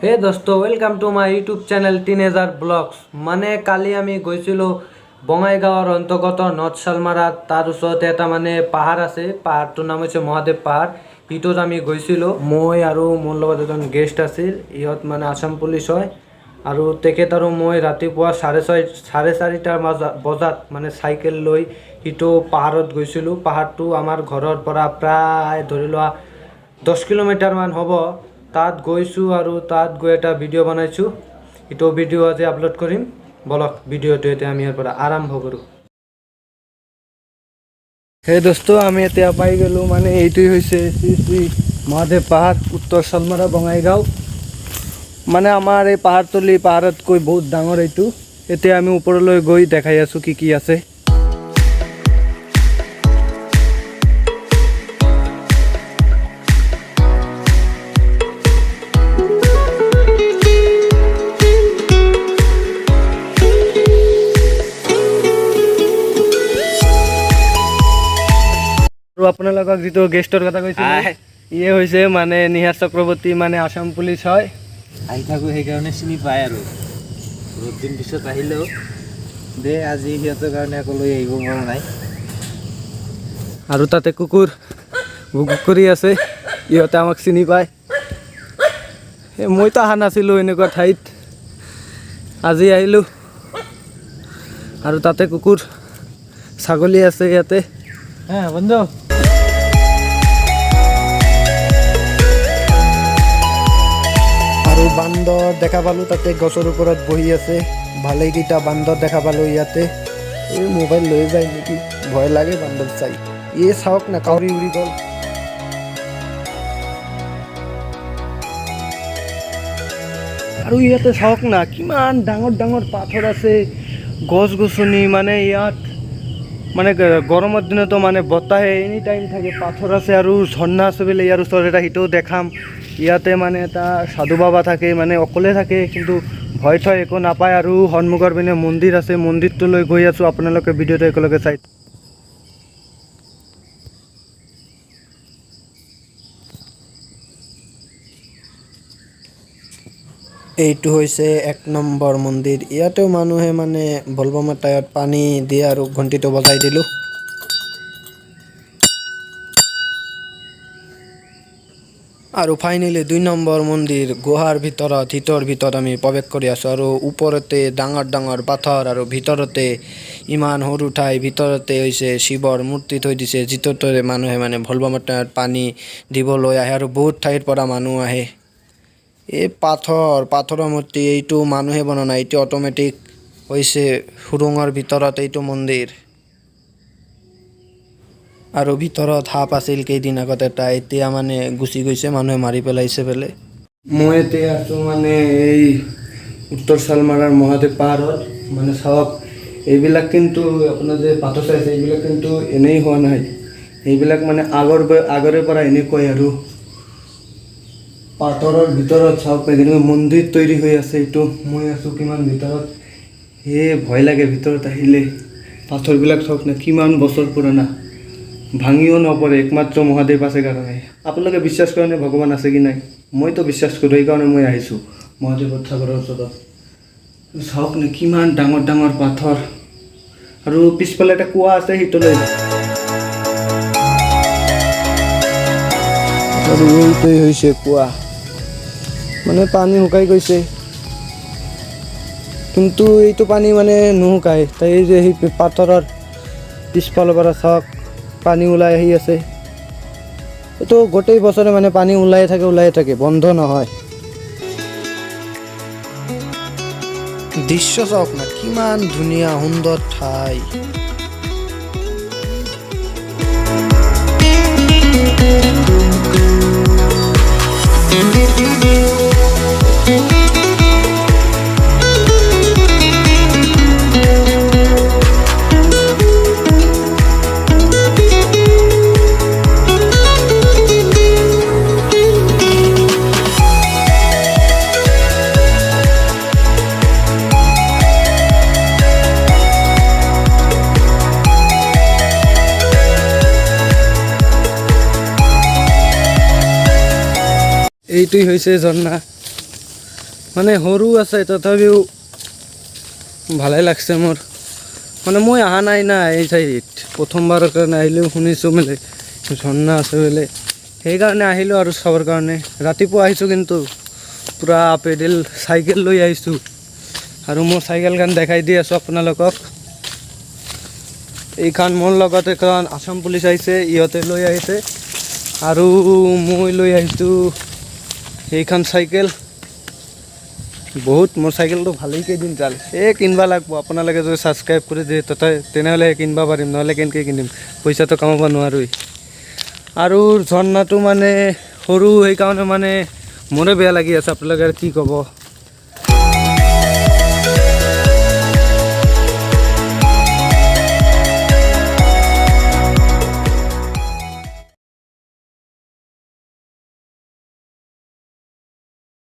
হে দোস্ত, welcome to my YouTube channel Teenager Blogs। মানে কালি আমি গৈছিলোঁ বঙাইগাঁৱৰ অন্তৰ্গত নৰ্থ শালমাৰাত। তাৰ ওচৰতে এটা মানে পাহাৰ আছে, পাহাৰটোৰ নাম হৈছে মহাদেৱ পাহাৰ। সেইটোত আমি গৈছিলোঁ। মই আৰু মোৰ লগত এজন গেষ্ট আছিল, ইহঁত মানে আছাম পুলিচ হয়। আৰু তেখেত আৰু মই ৰাতিপুৱা 6:30, 4:30 বজাত মানে চাইকেল লৈ সিটো পাহাৰত গৈছিলোঁ। পাহাৰটো আমাৰ ঘৰৰ পৰা প্ৰায় ধৰি লোৱা 10 কিলোমিটাৰমান হ'ব। তাত গৈছোঁ আৰু তাত গৈ এটা ভিডিঅ' বনাইছোঁ। এইটো ভিডিঅ' আজি আপলোড কৰিম। বলক, ভিডিঅ'টো এতিয়া আমি ইয়াৰ পৰা আৰম্ভ কৰোঁ। হে দোস্ত, আমি এতিয়া পাই গ'লোঁ। মানে এইটোৱে হৈছে শ্ৰী শ্ৰী মহাদেৱ পাহাৰ, উত্তৰ শালমাৰা, বঙাইগাঁও। মানে আমাৰ এই পাহাৰতলি পাহাৰতকৈ বহুত ডাঙৰ এইটো। এতিয়া আমি ওপৰলৈ গৈ দেখাই আছোঁ কি কি আছে। আৰু আপোনালোকক যিটো গেষ্টৰ কথা কৈছিলোঁ, ইয়ে হৈছে মানে নিহাৰ চক্ৰৱৰ্তী, মানে আছাম পুলিচ হয়। আহি থাকোঁ, সেইকাৰণে চিনি পায়। আৰু বহুত দিন পিছত আহিলেও দে, আজি সিহঁতৰ কাৰণে আকৌ লৈ আহিব পৰা নাই। আৰু তাতে কুকুৰ ভুক কৰি আছে, ইহঁতে আমাক চিনি পায়। এই মইতো অহা নাছিলোঁ এনেকুৱা ঠাইত, আজি আহিলোঁ। আৰু তাতে কুকুৰ, ছাগলী আছে ইয়াতে। হা বন্ধু। আৰু বান্দৰ দেখা পালোঁ, তাতে গছৰ ওপৰত বহি আছে। ভালেকেইটা বান্দৰ দেখা পালোঁ ইয়াতে। এই মোবাইল লৈ যায় নেকি, ভয় লাগে বান্দৰ চাই। এই চাওক না, কাউৰী উৰি গ'ল। আৰু ইয়াতে চাওক না, কিমান ডাঙৰ ডাঙৰ পাথৰ আছে, গছ গছনি। মানে ইয়াত মানে গৰমৰ দিনতো মানে বতাহে এনি টাইম থাকে। পাথৰ আছে আৰু ঝৰ্ণা আছে বোলে ইয়াৰ ওচৰত এটা, সেইটোও দেখাম। ইয়াতে মানে এটা সাধু বাবা থাকে, মানে অকলে থাকে, কিন্তু ভয় থয় একো নাপায়। আৰু সন্মুখৰ পিনে মন্দিৰ আছে, মন্দিৰটোলৈ গৈ আছোঁ। আপোনালোকে ভিডিঅ'টো একেলগে চাই এইটো হৈছে 1 নম্বৰ মন্দিৰ। ইয়াতেও মানুহে মানে ভলবমৰ টাইমত পানী দিয়ে আৰু ঘণ্টিটো বজাই দিলোঁ। আৰু ফাইনেলি 2 নম্বৰ মন্দিৰ, গুহাৰ ভিতৰত, ভিতৰ ভিতৰত আমি প্ৰৱেশ কৰি আছোঁ। আৰু ওপৰতে ডাঙৰ ডাঙৰ পাথৰ আৰু ভিতৰতে ইমান সৰু ঠাই, ভিতৰতে হৈছে শিৱৰ মূৰ্তি থৈ দিছে, যিটোতে মানুহে মানে ভলবমৰ টাইমত পানী দিবলৈ আহে। আৰু বহুত ঠাইৰ পৰা মানুহ আহে। এই পাথৰৰ মূৰ্তি, এইটো মানুহে বনোৱা নাই, এইটো অট'মেটিক হৈছে। সুৰঙৰ ভিতৰত এইটো মন্দিৰ। আৰু ভিতৰত সাপ আছিল কেইদিন আগত এটা, এতিয়া মানে গুচি গৈছে, মানুহে মাৰি পেলাইছে বোলে। মই এতিয়া আছোঁ মানে এই উত্তৰ শালমাৰাৰ মহাদেৱ পাহাৰত। মানে চাওক, এইবিলাক কিন্তু আপোনাৰ যে পাথৰ চাইছে, এইবিলাক কিন্তু এনেই হোৱা নাই। এইবিলাক মানে আগৰে পৰা এনেকুৱাই। আৰু পাথৰৰ ভিতৰত চাওক, কেনেকৈ মন্দিৰ তৈৰি হৈ আছে এইটো। মই আছোঁ কিমান ভিতৰত, সেয়ে ভয় লাগে ভিতৰত আহিলে। পাথৰবিলাক চাওক না, কিমান বছৰ পুৰণা, ভাঙিও নপৰে, একমাত্ৰ মহাদেৱ আছে কাৰণে। আপোনালোকে বিশ্বাস কৰেনে ভগৱান আছে কি নাই? মইতো বিশ্বাস কৰোঁ, সেইকাৰণে মই আহিছোঁ মহাদেৱৰ সাগৰৰ ওচৰত। চাওক নে, কিমান ডাঙৰ ডাঙৰ পাথৰ। আৰু পিছফালে এটা কুঁৱা আছে, সেইটোলৈ। আৰু এইটোৱেই হৈছে কুঁৱা। মানে পানী শুকাই গৈছে, কিন্তু এইটো পানী মানে নুশুকায়। তাই এই যে সেই পাথৰৰ পিছফালৰ পৰা চাওক, পানী ওলাই আহি আছে। এইটো গোটেই বছৰে মানে পানী ওলাই থাকে, ওলাই থাকে, বন্ধ নহয়। দৃশ্য চাওক না, কিমান ধুনীয়া সুন্দৰ ঠাই। এইটোৱেই হৈছে ঝৰ্ণা। মানে সৰু আছে, তথাপিও ভালেই লাগছে মোৰ। মানে মই অহা নাই না এই চাইড, প্ৰথমবাৰৰ কাৰণে আহিলেও শুনিছোঁ মানে ঝৰ্ণা আছে বোলে, সেইকাৰণে আহিলোঁ আৰু চাবৰ কাৰণে। ৰাতিপুৱা আহিছোঁ কিন্তু পূৰা পেডেল চাইকেল লৈ আহিছোঁ। আৰু মোৰ চাইকেলখন দেখাই দি আছোঁ আপোনালোকক। এইখন মোৰ লগত এখন আছাম পুলিচ আহিছে, ইহঁতে লৈ আহিছে আৰু মই লৈ আহিছোঁ এইখন চাইকেল। বহুত মোৰ চাইকেলটো ভালেই কেইদিন যাল। এই কিনিব লাগিব। আপোনালোকে যদি ছাবস্ক্ৰাইব কৰি দিয়ে তথা তেনেহ'লে কিনিব পাৰিম, নহ'লে কেনেকৈ কিনিম? পইচাটো কামাব নোৱাৰোৱেই। আৰু ঝৰ্ণাটো মানে সৰু, সেইকাৰণে মানে মোৰে বেয়া লাগি আছে। আপোনালোকে আৰু কি ক'ব?